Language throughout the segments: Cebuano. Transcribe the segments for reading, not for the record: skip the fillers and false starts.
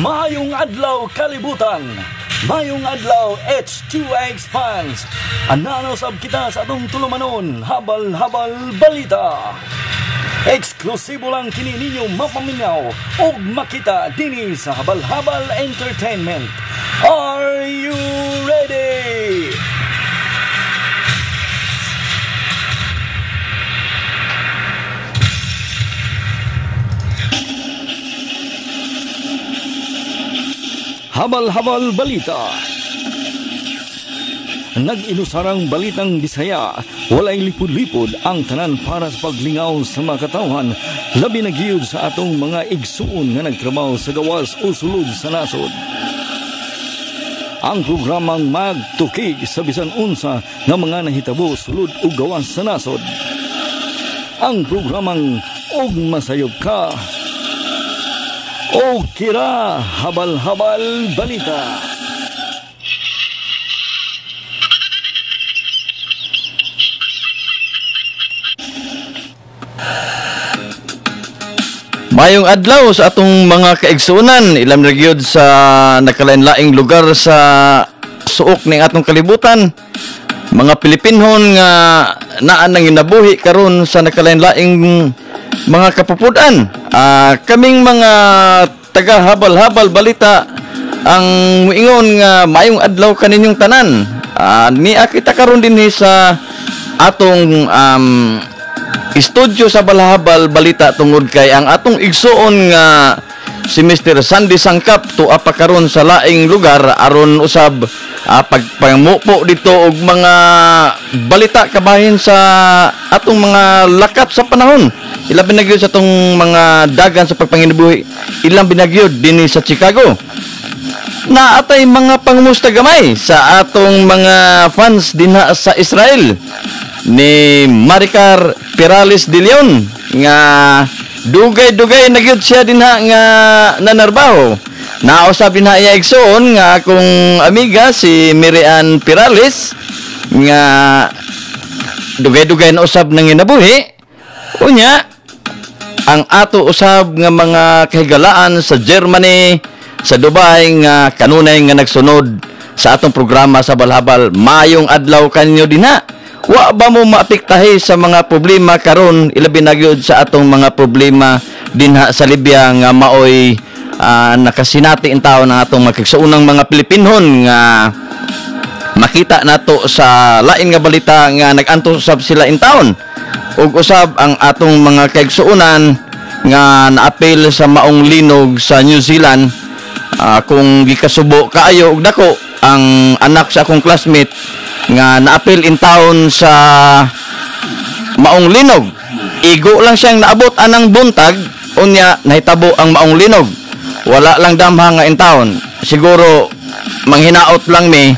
Maayong adlaw, kalibutan. Maayong adlaw, H2X fans. Anano sab kita sa atong tulumanon, Habal-Habal Balita. Eksklusibo lang kini ninyo mapaminaw ug makita dinhi sa Habal-Habal Entertainment. Are you ready? Habal-Habal Balita. Nag-inusarang balitang Bisaya, walay lipod-lipod ang tanan para sa paglingaw sa mga katawhan, labi na giyud sa atong mga igsuon nga nagtrabaho sa gawas o sulod sa nasod. Ang programang magtuki sa bisan unsa nga mga nahitabo sulod o gawas sa nasod. Ang programang og masayop ka o kira, Habal-Habal Balita. Mayong adlaw sa atong mga kaigsuonan, ilam na gyud sa nakalain-laing lugar sa suok ning atong kalibutan. Mga Pilipinhon nga naa nang ginabuhi karon sa nakalain-laing mga kapupud-an. Kaming mga taga Habal-Habal Balita ang muingon nga maayong adlaw kaninyong tanan. Nia kita karon dinhi sa atong studio sa Habal-Habal Balita tungod kay ang atong igsuon nga si Mr. Sandy Sangkap tuwa pa karon sa laing lugar aron usab pagpangupo dito og mga balita kabahin sa atong mga lakat sa panahon. Ilang binagyod sa atong mga dagan sa pagpanginabuhi, ilang binagyod dinhi sa Chicago. Naatay mga pangumusta gamay sa atong mga fans dinha sa Israel ni Maricar Perales de Leon nga dugay-dugay na gyud siya dinha nga nanarbaho. Nausab dinha iya igsoon nga akong amiga si Mirian Perales nga dugay-dugay na usab nang ginabuhi. Unya ang ato usab nga mga kahigalaan sa Germany, sa Dubai nga kanunay nga nagsunod sa atong programa sa Habal-Habal. Maayong adlaw kanyo dinha. Wa ba mo maapektahi sa mga problema karon, ilabi na gyud sa atong mga problema dinha sa Libya nga maoy nakasinati in taon ang atong makigsuonang mga Pilipinhon nga makita nato sa lain nga balita nga nag-antos usab sila in taon. Ug usab ang atong mga kaigsuonan nga naapil sa maong linog sa New Zealand. Kung gikasubo kaayo og dako ang anak sa akong classmate nga naapil in town sa maong linog. Igo lang siyang naabot anang buntag, unya nahitabo ang maong linog. Wala lang damha nga in town. Siguro manghinaot lang mi.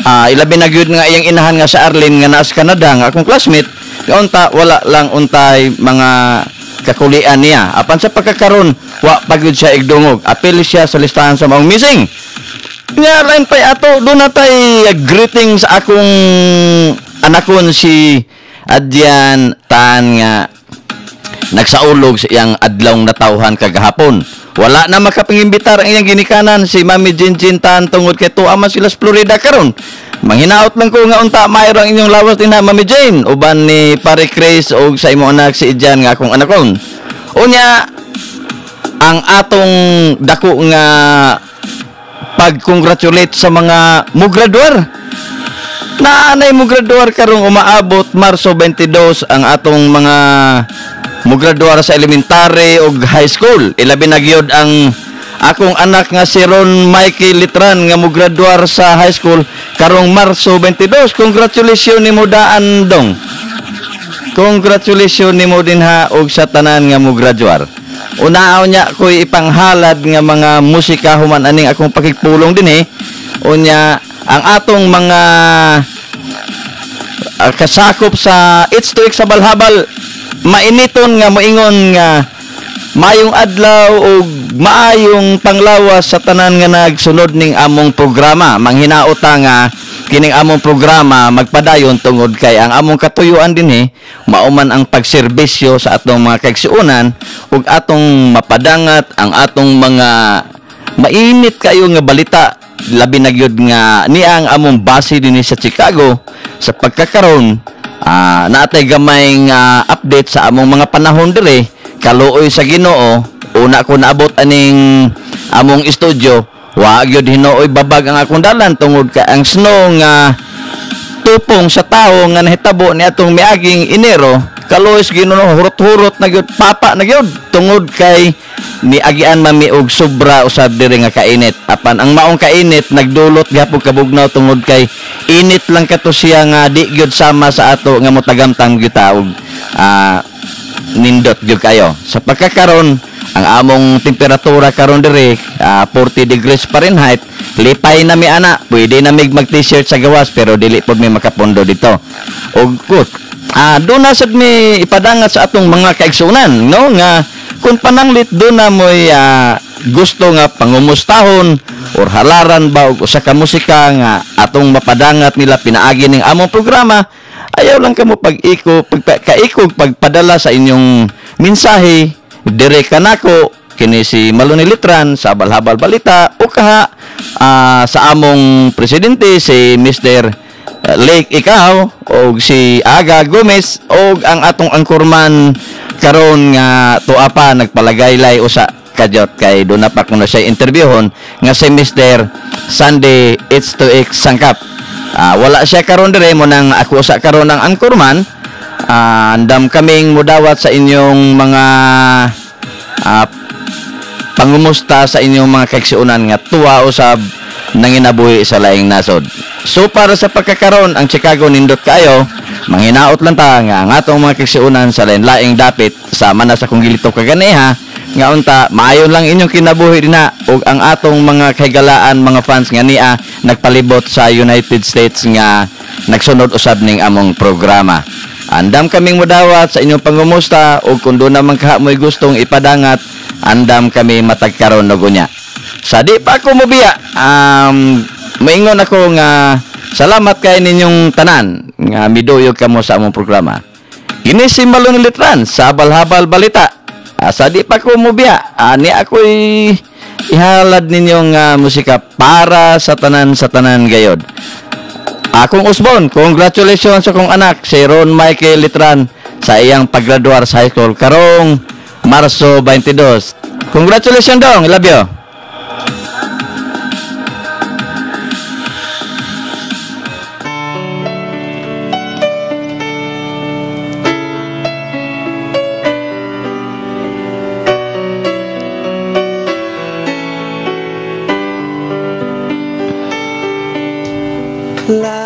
Ilabi na gyud nga iyang inahan nga sa Arlene nga naa sa Canada nga akong classmate. Unta wala lang untay mga kakulian niya. Apan sa pagkakaron wa pa gyud siya igdungog. Apil siya sa listahan sa maong missing. Nga lain pay ato, doon natay greetings akong anakon si Adyan Tan nga nagsaulog sa iyang adlawng natawhan kagahapon. Wala na makapangimbitar ang iyang ginikanan si Mami Jinjin Tan tungod kay tuwa man sila sa Florida karon. Manghinaot lang ko nga unta mayro ang inyong lawas dinha, Mami Jane, uban ni Pare Chris og sa imong anak si Adyan nga akong anakon. Unya ang atong dako nga pag-congratulate sa mga mugraduar. Naanay mugraduar karong umaabot Marso 22 ang atong mga mugraduar sa elementary ug high school. Ilabi na gyud ang akong anak nga si Ron Michael Litran nga mugraduar sa high school karong Marso 22. Congratulations nimo daan dong. Congratulations nimo dinha og sa tanan nga mugraduar. Unaaw niya ko'y ipanghalad nga mga musika human aning akong pakigpulong dinhi. Unya ang atong mga kasakop sa H2X sa Habal-Habal mainiton nga moingon nga maayong adlaw ug maayong panglawas sa tanan nga nagsunod ning among programa. Manghinaot nga kining among programa magpadayon tungod kay ang among katuyuan dinhi mao man ang pagserbisyo sa atong mga kaigsuonan ug atong mapadangat ang atong mga Mainit kayo nga balita, labi na gyud nga niya ang among base dinhi sa Chicago sa pagkakaron. Naatay gamay nga update sa among mga panahon dire. Kaluoy sa Ginoo, una ko naabot aning among studio, wa gyud hinuoy babag ang akong dalan tungod kay ang snow nga tupong sa tawo nga nahitabo ni atong miaging Enero. Kaluoy sa Ginoo, hurot-hurot na gyud, papa na gyud tungod kay niagian mami og sobra usab diri nga kainit. Apan ang maong kainit nagdulot gihapon kabugnaw tungod kay init lang kato siya nga di gyud sama sa ato nga motagamtang gyud ta og nindot gyud kayo. Sa pagkakaron, ang among temperatura karon diri 40 degrees Fahrenheit. Lipay na mi ana, pwede na mig mag t-shirt sa gawas pero dili pod mi makapondo dito. Og kut, doon na sad mi ipadangat sa atong mga kaigsunan, no, nga kung pananglit doon na mo'y gusto nga pangumustahon or halaran ba og usa ka musika nga atong mapadangat nila pinaagi ning among programa, ayaw lang kamo pag-iko, pagkaikog pagpadala sa inyong mensahe dire kanako kini si Maloney Letran sa Habal-Habal Balita o kaha sa among presidente si Mr. Lake Ikaw o si Aga Gomez o ang atong angkurman karon nga tuwa pa nagpalagaylay usa kadyot kay doon na pa kuno siya interviewon nga si Mr. Sunday H2X Sangkap. Wala siya karon dire mo nang ako usa karon ang angkurman. Andam kaming mudawat sa inyong mga pangumusta sa inyong mga kaigsuonan nga tuwa usab nanginabuhi sa laing nasod. So para sa pagkakaron ang Chicago nindot kayo, manghinaot lang ta nga ang atong mga kaigsuonan sa lain-laing dapit sama na sa kung gilito kaganiha nga unta maayon lang inyong kinabuhi dinha ug ang atong mga kahigalaan mga fans nga niya nagpalibot sa United States nga nagsunod usab ning among programa. Andam kaming mudawat sa inyong pangumusta ug kung doon naman kaha mo'y gustong ipadangat, andam kami matagkaron og unya. Sa di pa ako mobiya, maingon ako nga salamat kay ninyong tanan nga miduyog kamo sa among programa. Kini si Maloney Letran sa Habal-Habal Balita. Sa di pa ko mobiya, ani ako'y ihalad ninyong musika para sa tanan gayod. Akong usbon, congratulations sa akong anak si Ron Michael Letran sa iyang paggraduar sa high school karong Marso 22. Congratulations dong, I love you. La